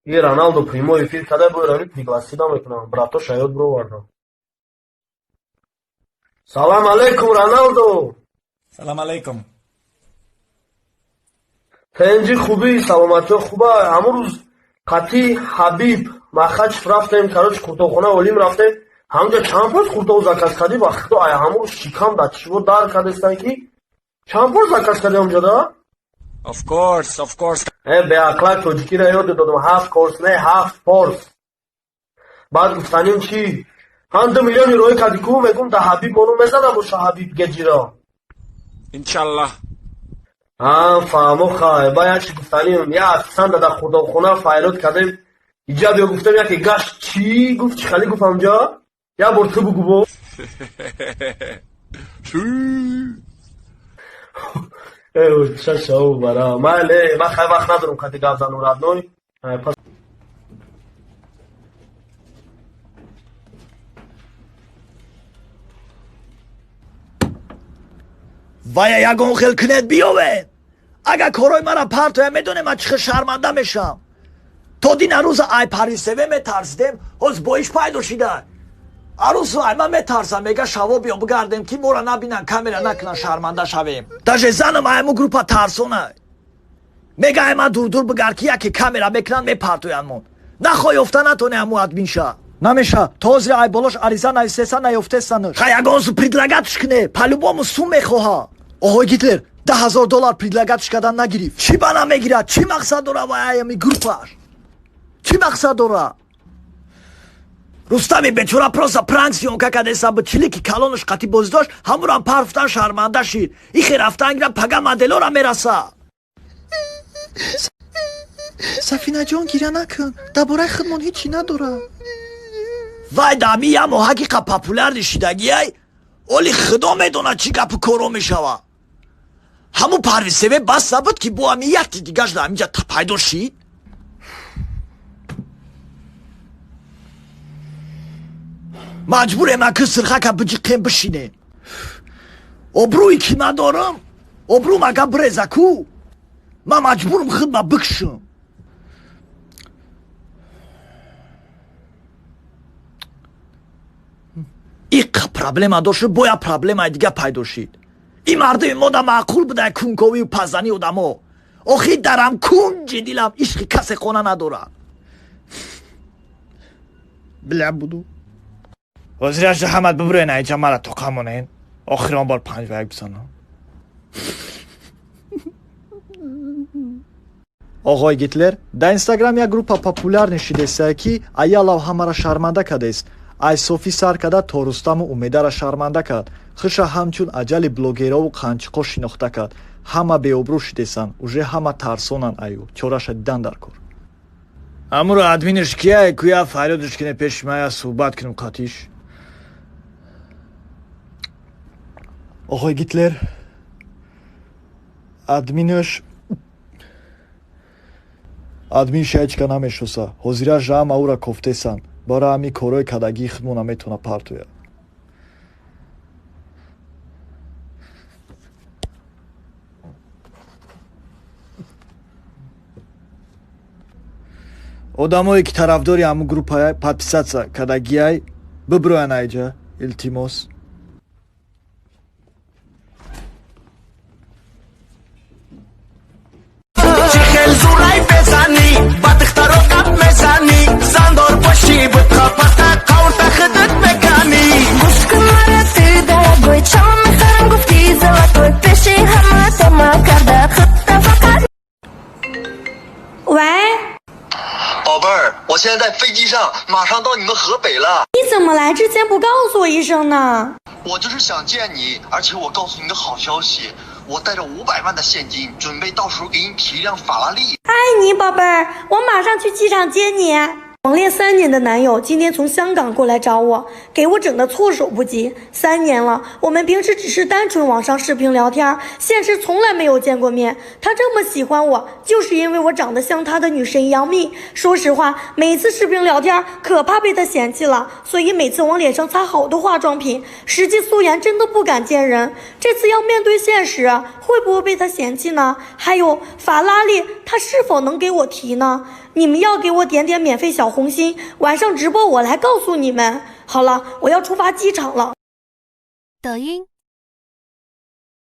И Роналдо прямой эфир када бояд пригласить мекунам. Братоша ёд бировардам. Салам алейкум, Роналдо. Салам алейкум. Тенҷи, хубӣ, саломатиё хуба? Ҳамун рӯз қатъи Ҳабиб Махачев рафтем, короче, қуртобхона Олим рафтем. Ҳамҷа чанд пор қуртоб заказ кардӣ? Ба худо, ай ҳамун рӯз шикам да чиво дар кардестан, ки чанд пор заказ кардӣ ҳамҷода? Of course, of course. Э, беақлак, тоҷикиро ёд додам. Ҳафт корс не, ҳафт порс. Баъд гуфтаним чӣ, ҳам 2 миллиони роӣ кардӣ ку, мегум да Ҳабиб мону мезанам боша Ҳабиб геҷиро. Иншаллах. Ҳа, фаҳмо, хай. Ба як чи гуфтаним, я официанта дар хурдобхона файрод кардем, иҷа биё гуфтем, яке гашт, чӣ гуфт, чӣ хали гуфт ҳамҷа, як бор ту бугӯ бо. Шашау бара майле, ман хай вақт надорам қати гап занум, родной. Пас. Вая ягон хел кунед, биёвед. Агар корҳои мара партоя, медонем ман чӣ хел шарманда мешавам. То дина рӯза ай Парисеве метарсидем, ҳоз боиш пайдо шида. Арӯсу ай ман метарсам, мега шаво биё бигардем, ки мора набинан, камера накунан, шарманда шавем. Даже занам айму группа тарсона, мега ай ман дурдур бигард, ки яке камера мекунанд, мепартоянд. Нахоҳ ёфта натоне, ҳаму админша намеша. То ҳозир ай болош ариза нависеса, наёфтесанаш. Ха, ягон су предлагать ш куне, по-любому сум мехоҳа. Оҳои Гитлер 10 000 доллар предлагать ш кардан, нагирифт. Чӣ ба намегирад? Чӣ мақсад дора вай? Аями группаш чӣ мақсад дора? Рустами бечора просто пранк съёмка кардеса, бо чилики калонаш қати бозӣ дошт, ҳамурам парфтан, шарманда шид. Ихе рафтан гира, пага моделора мераса. Сафинаҷон, гиря накун, дар бораи худмон ҳечӣ надора. Вай дами я моҳаки қа популярный шидагиай, оли худо медонад чӣ гапу коро мешава. Ҳамун Парвисеве бас набуд, ки бо ҳами якти дигаш дар ҳаминҷа пайдо шид. Маҷбурем аки сирхака биҷиқем, бишинем. Обрӯи ки ман дорам, обрӯм ага биреза ку, ман маҷбурам худма бикшам. Иқа проблема дошт, боя проблемаи дига пайдо шид. Ин мардуми мода маъқул буда, кунковию пазани одамо. Охи дарам кунҷи дилам ишқи касе хона надорад. Бля, буду ҳозираш ҳамат бибурен, айҷа мара тоқа монен. Охирон бор 5 ба 1 бизанам. Оғои Гитлер, дар Инстаграм як группа популярный шидесае, ки аялав ҳамара шарманда кардест. Ай Софӣ сар карда то Рустаму Умедара шарманда кард. Хиша ҳамчун аҷали блогерову қанчиқо шинохта кард. Ҳама беобрӯ шидесанд уже, ҳама тарсонанд. Аю чораша дидан дар кор. Амуро админаш кия, куя фарёдаш кине пеши мая, суҳбат кунем қатиш. Оғои Гитлер, админаш админ шайчка намешоса. Ҳозира жаама ӯра кофтесанд. Бара ҳами корҳои кадагии худмона метавона партояд. Одамое ки тарафдори ҳамун группа подписаться кардагиай, бибироян айҷа, илтимос. Чӣ хел зурай безанӣ, ба духтаро гап мезанӣ, зандор бошӣ, бутқа пахта қаврта худат меканӣ. Гӯш кун мара ты, дорогой, чао мехарам гуфти золотой, пеши ҳама тама карда худта фақат. 喂，宝贝儿，我现在在飞机上，马上到你们河北了。你怎么来之前不告诉我一声呢？我就是想见你，而且我告诉你个好消息，我带着500万的现金，准备到时候给你提一辆法拉利。爱你，宝贝儿，我马上去机场接你。网恋3年的男友今天从香港过来找我，给我整的措手不及。3年了，我们平时只是单纯网上视频聊天，现实从来没有见过面。他这么喜欢我，就是因为我长得像他的女神杨幂。说实话，每次视频聊天可怕被他嫌弃了，所以每次往脸上擦好多化妆品，实际素颜真的不敢见人。这次要面对现实，会不会被他嫌弃呢？还有法拉利，他是否能给我提呢？你们要给我点点免费小红心，晚上直播我来告诉你们。好了，我要出发机场了。抖音。